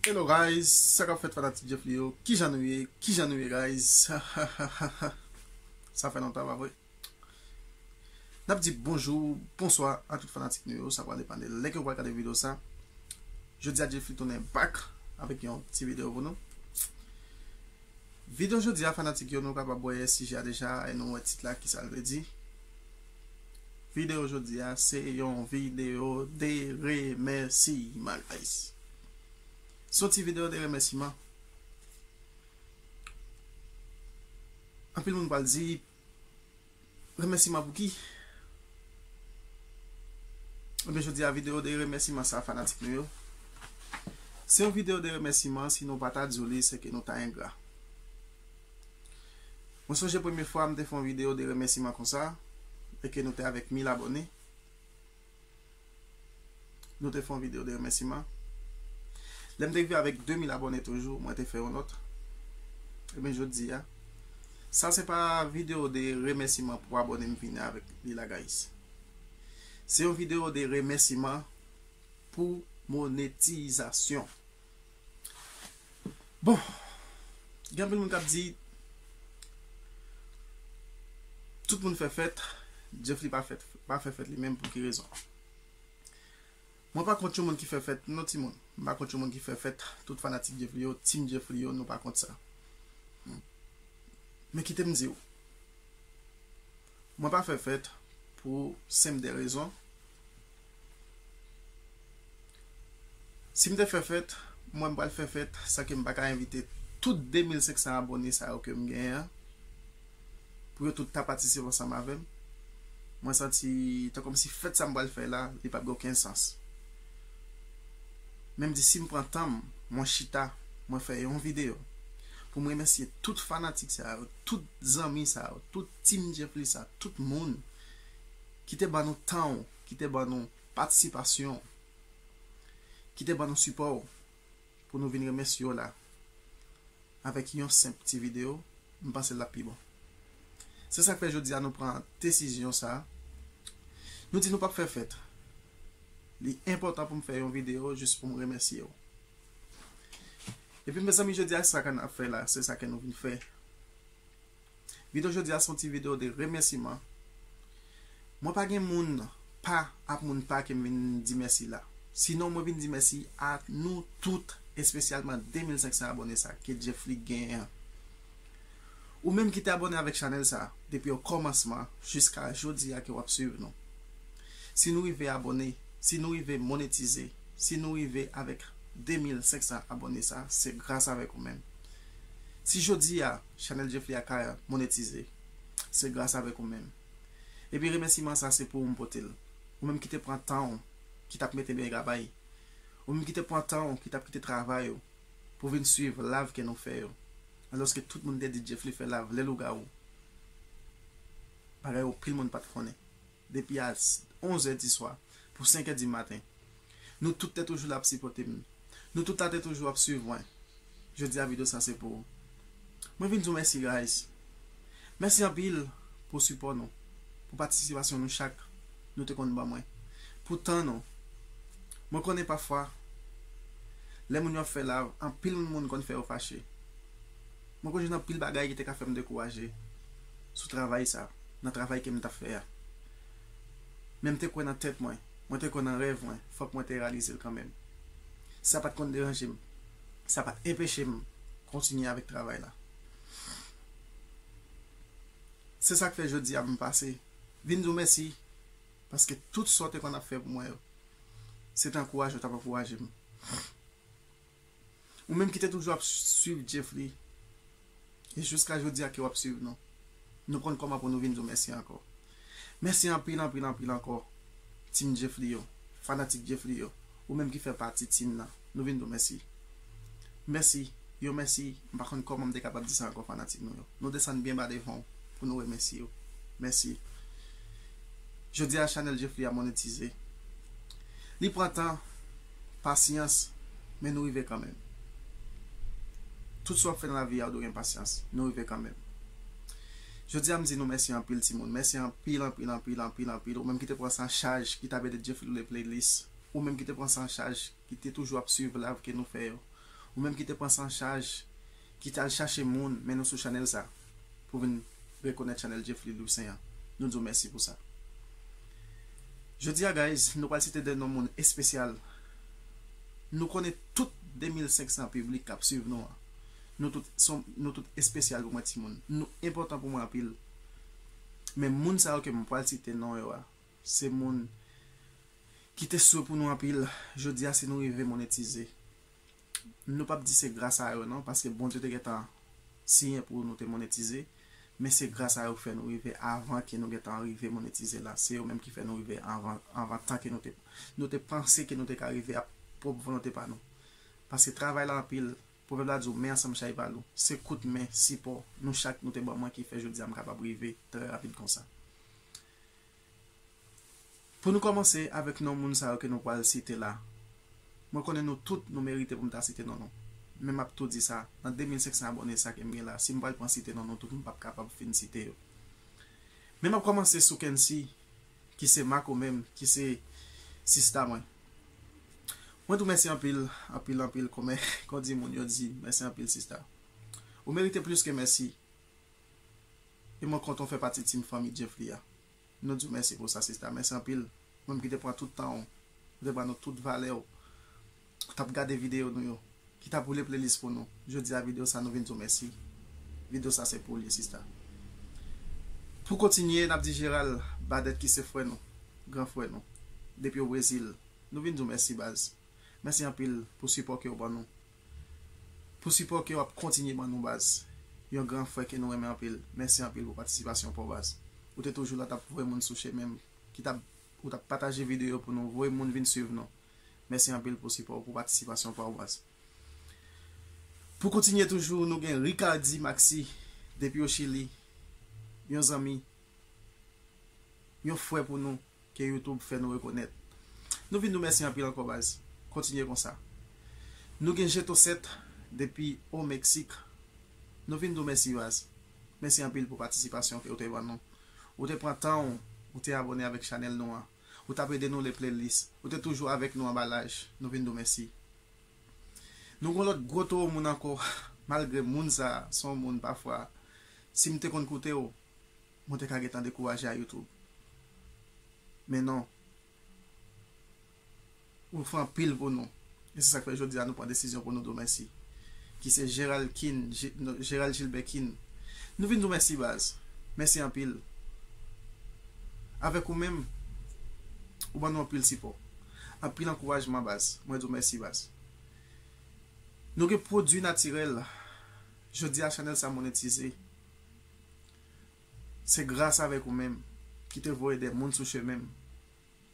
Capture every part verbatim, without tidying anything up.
Hello guys, sa k ap fèt fanatik Jeffly yo? Kijan nou ye? Kijan nou ye guys? Sa fè lontan, pa vre? N ap di bonjou, bonswa a tout fanatik nou yo. Sa pral depann de lè ke w pral gade videyo sa. Jodi a Jeffly tounen back avèk yon ti videyo pou nou. Videyo jodi a, fanatik yo, nou kapab wè sijè a deja e nou wè tit la, kisa l vle di. Videyo jodi a se yon videyo de remèsiman, guys. Se yon ti videyo de remèsiman. Anpil moun pral di, remèsiman pou ki? Ebyen, jodi a videyo de remèsiman sa, fanatik nou yo, se yon videyo de remèsiman. Si nou pa ta di w li, se ke nou ta engra. Mwen sonje premye fwa m te fè yon videyo de remèsiman konsa, e ke nou te avèk mil abòne. Nou te fè yon videyo de remèsiman. Lè m te rive avèk de mil abòne toujou, mwen te fè yon lòt. Ebyen, jodi a, sa se pa videyo de remèsiman pou abòne m vini avèk li la, guys. Se yon videyo de remèsiman pou monetizasyon. Bon, gen anpil moun k ap di, tout moun fè fèt, Jeffly pa fèt, pa fè fèt li menm, pou ki rezon? Mwen pa kont yon moun ki fè fèt, non, timoun. M pa kont yon moun ki fè fèt. Tout fanatik Jeffly yo, team Jeffly yo, nou pa kont sa. Men kite m di w, mwen pa fè fèt pou senp de rezon. Si m te fè fèt, mwen m pral fè fèt san ke m pa ka envite tout de mil senk san abòne sa yo ke m genyen an, pou yo tout ta patisipe ansanm avè m. Mwen santi tan kòmsi fèt sa m pral fè la, li p ap gen okenn sans. Men m di, si m pran tan m, mwen chita, mwen fè yon videyo pou m remèsye tout fanatik sa yo, tout zanmi sa yo, tout team Jeffly sa, tout moun ki te ban nou tan w, ki te ban nou patisipasyon, ki te ban nou sipò w, pou nou vin remèsye w la avèk yon senp ti videyo, m panse l ap pi bon. Se sa k fè jodi a nou pran desizyon sa a. Nou di nou p ap fè fèt. Li enpòtan pou m fè yon videyo jis pou m remèsye w. Epi, mezanmi, jodi a, sa ke n ap fè la, se sa ke nou vin fè. Videyo jodi a se yon ti videyo de remèsiman. Mwen pa gen moun pa ak moun pa ke m vin di mèsi la. Sinon, mwen vin di mèsi a nou tout, espesyalman de mil senk san abòne sa ke Jeffly genyen an. Ou menm ki te abòne avèk chanèl sa depi okòmansman jiska jodi a ke w ap swiv nou. Si nou rive abòne, si nou rive monetize, si nou rive avèk de mil senk san abòne sa, se gras avèk ou menm. Si jodi a, chanèl Jeffly a ka monetize, se gras avèk ou menm. Epi remèsiman sa se pou ou m pote l. Ou menm ki te pran tan w, ki t ap mete men gabay. Ou menm ki te pran tan w, ki t ap kite travay ou pou vin swiv live ke nou fè yo. Alòske tout moun te di Jeffly fè live lè lougawou. Bagay ou pil moun pa t konnen. Depi a onz è di swa pou senk è di maten. Nou tout te toujou la ap sipòte m. Nou tout la te toujou ap swiv mwen. Jodi a videyo sa se pou ou. Mwen vin di w mèsi, guys. Mèsi anpil pou sipò nou, pou patisipasyon nou chak nou te konn ban mwen, pou tan nou. Mwen konnen pafwa, lè moun yo ap fè live, anpil moun konn fè yo fache. Mwen konn jwenn anpil bagay ki te ka fè m dekouraje sou travay sa, nan travay ke m t ap fè a. Men m te kwè nan tèt mwen, mwen te kwè nan rèv mwen, fòk mwen te reyalize l kanmenm. Sa pa t konn deranje m, sa pa t enpeche m kontinye avèk travay la. Se sa k fè jodi a m pase vin di w mèsi, paske tout sa w te konn ap fè pou mwen yo, se te ankouraje w t ap ankouraje m. Ou menm ki te toujou ap swiv Jeffly, e jiska jodi a ke w ap swiv nou, nou konn kòman pou nou vin di w mèsi ankò. Mèsi anpil, anpil, anpil ankò, team Jeffly yo, fanatik Jeffly yo, ou menm ki fè pati team nan, nou vin di w mèsi. Mèsi, yon mèsi, m pa konn kòman m te kapab di sa ankò, fanatik nou yo. Nou desann byen ba devan w pou nou remèsye w. Mèsi. Jodi a, chanèl Jeffly a monetize. Li pran tan, pasyans, men nou rive kanmenm. Tout sa w ap fè nan lavi a, ou dwe gen pasyans. Nou rive kanmenm. Jodi a, m di nou mèsi anpil, timoun. Mèsi anpil, anpil, anpil, anpil, anpil. Ou menm ki te pran sa an chaj, ki t ap ede Jeffly le playlist. Ou menm ki te pran sa an chaj, ki te toujou ap swiv live ke nou fè yo. Ou menm ki te pran sa an chaj, ki t al chache moun, men nou sou chanèl sa, pou vin rekonèt chanèl Jeffly Louissaint an. Nou di w mèsi pou sa. Jodi a, guys, nou pral site de non moun espesyal. Nou konnen tout de mil senk san piblik k ap swiv nou an. Nou tout, son, nou tout espesyal pou mwen, timoun. Nou enpòtan pou mwen anpil. Men moun sa yo ke mwen pral site non yo a, se moun ki te swe pou nou anpil. Jodi a, si nou rive monetize, nou p ap di se gras a yo non, paske Bondye te gentan siyen pou nou te monetize, men se gras a yo ki fè nou rive avan ke nou gentan rive monetize la. Se yo menm ki fè nou rive anvan, anvan tan ke nou te, nou te panse ke nou te ka rive ak pwòp volonte pa nou. Paske travay la anpil, pwovèb la di w, men ansanm chay pa lou. Se kout men, sipò nou chak nou te ban mwen ki fè jodi a m kapab rive trè rapid konsa. Pou nou kòmanse avèk non moun sa yo ke nou pral site la, mwen konnen nou tout nou merite pou m ta site non nou. Men m ap tou di sa, nan de mil senk san abòne sa ke m gen la, si m pral pran site non nou tout, m p ap kapab fin site yo. Men m ap kòmanse sou Kency, ki se Marco menm, ki se sista mwen. Mwen di w mèsi anpil, anpil, anpil, kòmè, kon di moun yo di, mèsi anpil, sista. Ou merite plis ke mèsi. E mwen kontan w fè pati team fanmi Jeffly a. Nou di w mèsi pou sa, sista. Mèsi anpil. Ou menm ki te pran tout tan w, ou te ban nou tout valè w, ou t ap gade videyo nou yo, ki t ap woule playlist pou nou. Jodi a, videyo sa, nou vin di w mèsi. Videyo sa, se pou ou l ye, sista. Pou kontinye, n ap di Gérald Badet, ki se frè nou, gran frè nou, depi o Brezil. Nou vin di w mèsi, baz. Mèsi anpil pou sipò ke w ban nou. Pou sipò ke w ap kontinye ban nou, baz. Yon gran frè ke nou renmen anpil. Mèsi anpil pou patisipasyon pa w, baz. Ou te toujou la, t ap voye moun sou chemen m, ki t ap, ou t ap pataje videyo pou nou, voye moun vin swiv nou. Mèsi anpil pou sipò w, pou patisipasyon pa w, baz. Pou kontinye toujou, nou gen Ricardy Maxi, depi o Chili, yon zanmi, yon frè pou nou, ke YouTube fè nou rekonèt. Nou vin di w mèsi anpil ankò, baz. Kontinye konsa. Nou gen Jeto sèt depi o Meksik. Nou vin di w mèsi, baz. Mèsi anpil pou patisipasyon ke w te ban nou. Ou te pran tan w, ou te abòne avèk chanèl nou an. Ou t ap ede nou le playlist. Ou te toujou avèk nou anba laj. Nou vin di w mèsi. Nou gen lòt gwo towo moun ankò, malgre moun sa a, se yon moun pafwa, si m te konn koute w, mwen te ka gentan dekouraje a YouTube. Men non. Ou fè anpil pou nou. E se sa k fè jodi a nou pran desizyon pou nou di w mèsi. Ki se Gerald Kin, Ge-, non, Gerald Gilbert Kin. Nou vin di w mèsi, baz. Mèsi anpil. Avèk ou menm, ou ban nou anpil sipò. Anpil ankourajman, baz. Mwen di w mèsi, baz. Nou gen pwodui natirèl. Jodi a, chanèl sa monetize. Se gras avèk ou menm ki te voye de moun sou chemen m,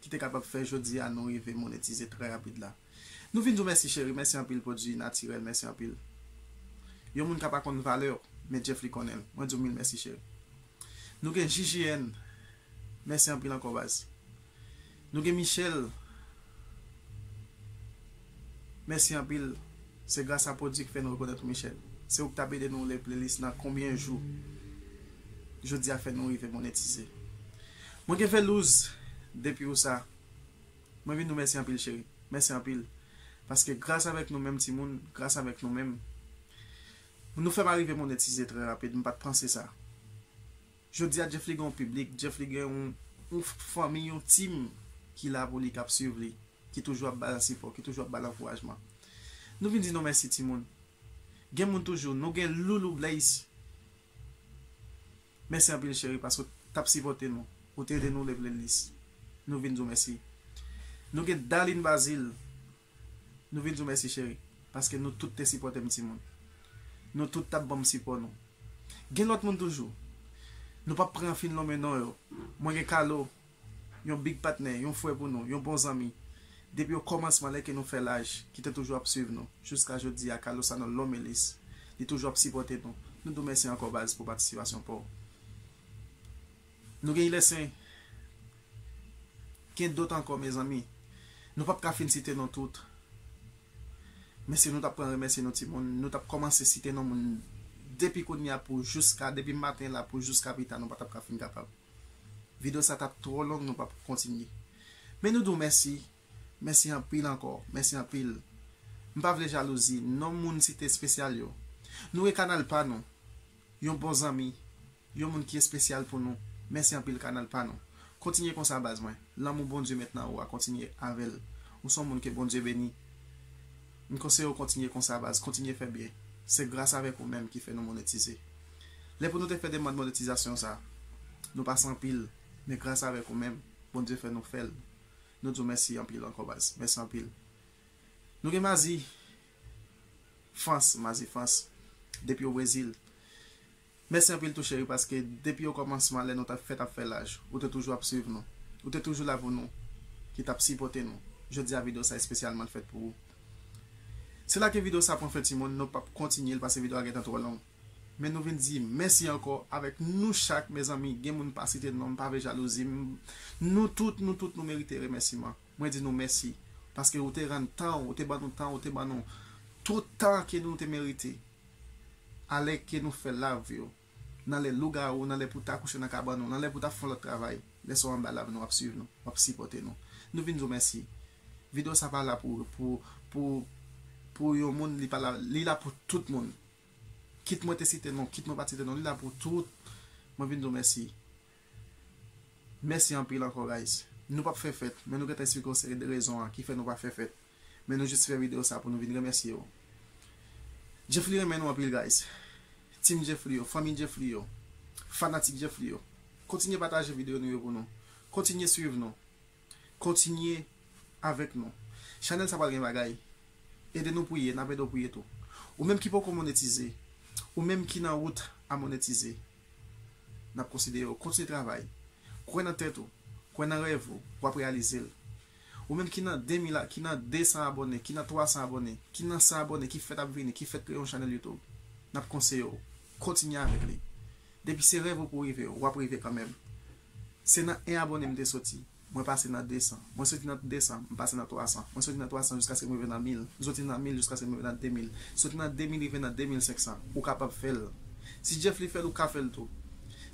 ki te kapab fè jodi a nou rive monetize trè rapid la. Nou vin di w mèsi, cheri, mèsi anpil, pwodui natirèl, mèsi anpil. Yon moun ka pa konn valè w, men Jeffly konnen l. Mwen di w mil mèsi, cheri. Nou gen J J N, mèsi anpil ankò, baz. Nou gen Michel, mèsi anpil. Se gras a pwodui k fè nou rekonèt ou, Michel. Se ou k t ap ede nou le playlist nan konbyen jou. Jodi a fè nou rive monetize. Mwen gen Velouz, depi ou sa. Mwen vin di w mèsi anpil, cheri. Mèsi anpil. Paske gras avèk nou menm, timoun, gras avèk nou menm, nou fè m arive monetize trè rapid. M pa t panse sa. Jodi a, Jeffly gen yon piblik, Jeffly gen yon, yon fanmi, yon team ki la pou li, k ap swiv li, ki toujou ap ba l sipò, ki toujou ap ba l ankourajman. Nou vin di nou mèsi, timoun. Gen moun toujou, nou gen Loulou Blaze. Mèsi anpil, cheri, paske w t ap sipòte nou. Ou te ede nou le playlist. Nou vin di w mèsi. Nou gen Darline Bazile. Nou vin di w mèsi, cheri, paske nou tout te sipòte m, timoun. Nou tout t ap ban m sipò nou. Gen lòt moun toujou. Nou p ap pran anfin lonmen non yo. Mwen gen Carlo, yon big patnè, yon frè pou nou, yon bon zanmi. Depi okòmansman, lè ke nou fè laj, ki te toujou ap swiv nou, jiska jodi a, Carlo Sanon Lomelis, li toujou ap sipòte nou. Nou di w mèsi ankò, baz, pou patisipasyon pa w. Nou gen Ilèsen. Gen dòt ankò, mezanmi. Nou p ap ka fin site non tout. Men si nou t ap pran remèsye nou timoun, nou t ap kòmanse site non moun depi kounye a pou jiska, depi maten la pou jiska pita, nou pa t ap ka fin kapab. Videyo sa t ap twò long, nou p ap kontinye. Men nou di w mèsi. Mèsi anpil ankò. Mèsi anpil. M pa vle jalouzi, non moun site espesyal yo. Nou gen kanal pa nou. Yon bon zanmi, yon moun ki espesyal pou nou. Mèsi anpil kanal pa nou. Kontinye konsa baz mwen. Lanmou Bondye met nan ou a kontinye avè l. Ou se yon moun ke Bondye beni. M konseye w kontinye konsa baz, kontinye fè byen. Se gras avèk ou menm ki fè nou monetize. Lè pou nou te fè demann monetizasyon sa, nou pase anpil, men gras avèk ou menm, Bondye fè nou fè l. Nou di w mèsi anpil ankò baz. Mèsi anpil. Nou gen Mazi Fans, Mazi Fans, depi o Brezil. Mèsi anpil tou cheri, paske depi o kòmansman lè nou t ap fèt ap fè laj, ou te toujou ap swiv nou. Ou te toujou la pou nou, ki t ap sipòte nou. Jodi a videyo sa espesyalman fèt pou ou. Se la ke videyo sa pran fen timoun, nou p ap kontinye l paske videyo a gentan twò long. Men nou vin di mèsi ankò avèk nou chak, mezanmi. Gen moun pa site non, m pa vle jalouzi. M- Nou tout, nou tout, nou merite remèsiman. Mwen di nou mèsi. Paske ou te rann tan, ou te ban nou tan, ou te ban nou tout tan ke nou te merite. Alè ke nou fè lav yo. Nan lè lougawou, nan lè pou ta kouche nan kabann ou, nan lè pou ta fè yon lòt travay. Lè sa w anba lav nou, w ap swiv nou, w ap sipòte nou. Nou vin di w mèsi. Videyo sa pa la pou, pou, pou, pou yon moun, li pa la, li la pou tout moun. Kit mwen te site non, kit mwen pa t site non, li la pou tout. Mwen vin di w mèsi. Mèsi anpil ankò, guys. Nou p ap fè fèt, men nou gentan eksplike w seri de rezon an ki fè nou pa fè fèt. Men nou jis fè videyo sa pou nou vin remèsye w. Jeffly renmen nou anpil, guys. Team Jeffly yo, fanmi Jeffly yo, fanatik Jeffly yo. Kontinye pataje videyo nou yo pou nou. Kontinye swiv nou. Kontinye avèk nou. Chanèl sa pral gen bagay. Ede nou priye, n ap ede w priye tou. Ou menm ki poko monetize, ou menm ki nan wout a monetize, n ap konsidere w. Kontinye travay. Kwè nan tèt ou, kwè nan rèv ou, w ap reyalize l. Ou menm ki nan de mil a, ki nan de san abòne, ki nan twa san abòne, ki nan san abòne, ki fèt ap vini, ki fèt kreye yon chanèl YouTube, n ap konseye w. Kontinye avèk li. Depi se rèv ou pou rive, w ap rive kanmenm. Se nan en abòne m te soti. Mwen pase nan de san. Mwen soti nan de san, m pase nan twa san. Mwen soti nan twa san jiskaske m rive nan mil. M soti nan mil jiskaske m rive nan de mil. Soti nan de mil rive nan de mil senk san. Ou kapab fè l. Si Jeffly fè l, ou ka fè l tou.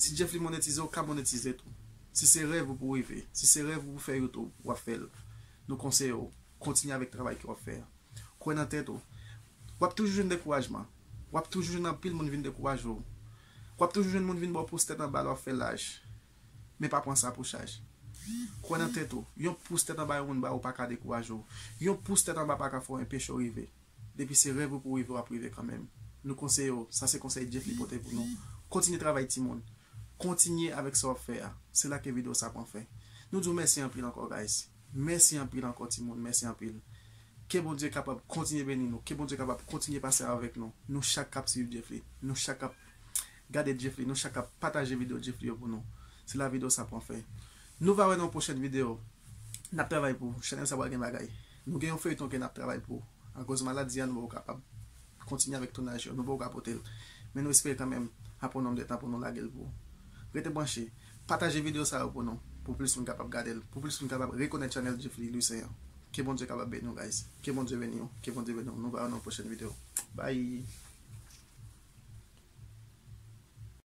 Si Jeffly monetize, ou ka monetize tou. Si se rèv ou pou rive, si se rèv ou pou fè YouTube, w ap fè l. Nou konseye w, kontinye avèk travay ke w ap fè a. Kwè nan tèt ou. W ap toujou jwenn dekourajman. W ap toujou jwenn anpil moun vin dekouraje w. W ap toujou jwenn moun vin ba w pous tèt anba lè w ap fè laj. Men pa pran sa pou chaj. Kwè nan tèt ou. Yon pous tèt anba yon moun ba ou pa ka dekouraje w. Yon pous tèt anba pa ka fè w enpeche w rive. Depi se rèv ou pou rive, w ap rive kanmenm. Nou konseye w, sa se konsèy Jeffly pote pou nou. Kontinye travay timoun. Kontinye avèk sa w ap fè a. Se la ke videyo sa pran fen. Nou di w mèsi anpil ankò, guys. Mèsi anpil ankò, timoun. Mèsi anpil. Ke Bondye kapab kontinye beni nou. Ke Bondye kapab kontinye pase avèk nou. Nou chak k ap swiv Jeffly. Nou chak k ap gade Jeffly. Nou chak k ap pataje videyo Jeffly yo pou nou. Se la videyo sa pran fen. Nou va wè nan yon pwochèn videyo. N ap travay pou chanèl sa pral gen bagay. Nou gen yon feyton ke n ap travay pou. Akoz maladi a, nou poko kapab kontinye avèk tounaj yo. Nou poko ka pote l. Men nou espere kanmenm, apre yon nonm de tan pou nou lage l pou ou. Rete branche. Pataje videyo sa yo pou nou. Pou plis moun kapab gade l. Pou plis moun kapab rekonèt chanèl Jeffly Louissaint an. Ke Bondye kapab beni w, guys. Ke Bondye beni w. Ke Bondye beni w. Nou va wè nan yon pwochèn videyo. Bye.